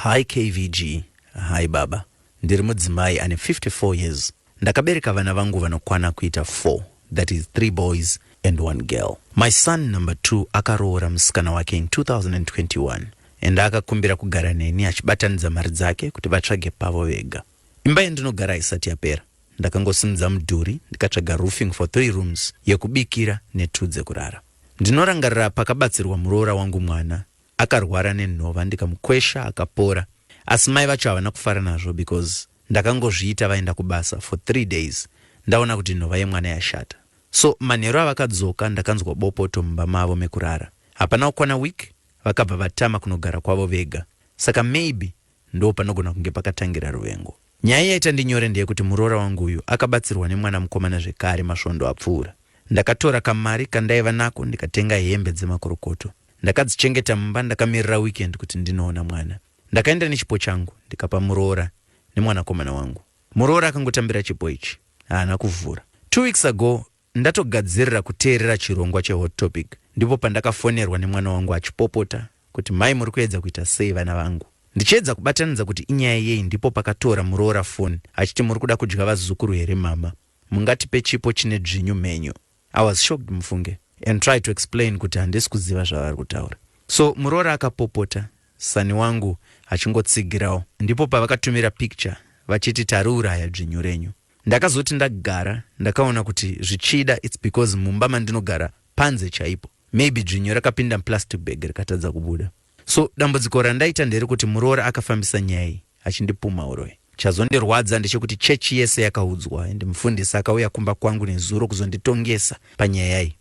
Hi KVG, hi baba. Ndiri mudzimai ane 54 years. Ndakabereka vana vangu vanokwana kuita 4, that is 3 boys and 1 girl. My son number 2 akaroora musikana wake in 2021 and akakumbira kugara neni achibatanidza mari dzake kuti vatsvage pavo vega. Imba yandinogara haisati yapera. Ndakangosimudza mudhuri ndikatsvaga roofing for 3 rooms yekubikira ne2 dzekurara. Ndinorangarira pakabatsirwa muroora wangu mwana akarwara nenhova ndikamukwesha akapora, asi mai vacho havana kufara nazvo because ndakangozviita vaenda kubasa for 3 days ndaona kuti nhova yemwana yashata. So manheru avakadzoka ndakanzwa bopoto mumba mavo mekurara. Hapana kukwana week vakabva vatama kunogara kwavo vega, saka maybe ndo panogona kunge pakatangira ruvengo. Nyaya yaita ndinyore ndeyekuti muroora wangu uyu akabatsirwa nemwana mukomana zvekare masvondo apfuura. Ndakatora kamari kandaiva nako ndikatenga hembe dzemakorokotto. Ndakadzichengeta mumba ndakamirira weekend kuti ndinoona mwana. Ndakaenda nechipo changu ndikapa muroora nemwanakomana wangu. Muroora akangotambira chipo ichi, haana kuvhura. 2 weeks ago ndatogadzirira kuteerera chirongwa chehot topic, ndipo pandakafonerwa nemwana wangu achipopota kuti mai muri kuedza kuita sei vana vangu. Ndichiedza kubatanidza kuti inyaya yei, ndipo pakatora muroora foni achiti muri kuda kudya vazukuru here mama, mungatipe chipo chine dzvinyu mhenyu. I was shocked mufunge and tried to explain kuti handisi kuziva zvavari kutaura. So muroora akapopota, sani wangu achingotsigirawo, ndipo pavakatumira picture vachiti tariuraya dzvinyu renyu. Ndakazoti ndagara ndakaona kuti zvichida it's because mumba mandinogara panze chaipo, maybe dzvinyu rakapinda muplastic bag rikatadza kubuda. So dambudziko randaita nderekuti muroora akafambisa nyaya iyi achindipuma uroyi. Chazondirwadza ndechekuti chechi yese yakaudzwa and mufundisi akauya kumba kwangu nezuro kuzonditongesa panyaya iyi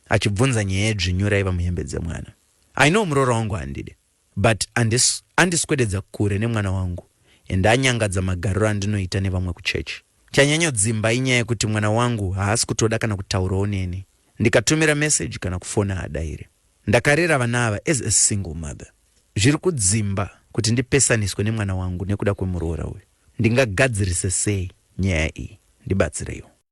achibvunza nyaya yedzvinyu raiva muhembe dzemwana. I know muroora wangu handide, but andiswededza kure nemwana wangu and anyangadza magariro andinoita nevamwe kuchechi. Chanyanyodzimba inyaya yekuti mwana wangu haasi kutoda kana kutaurawo neni. Ndikatumira meseji kana kufona haadaire. Ndakarera vana ava as a single mother. Zviri kudzimba kuti ndipesaniswe nemwana wangu nekuda kwemuroora uyu. Ndingagadzirise sei nyaya iyi? Ndibatsireiwo.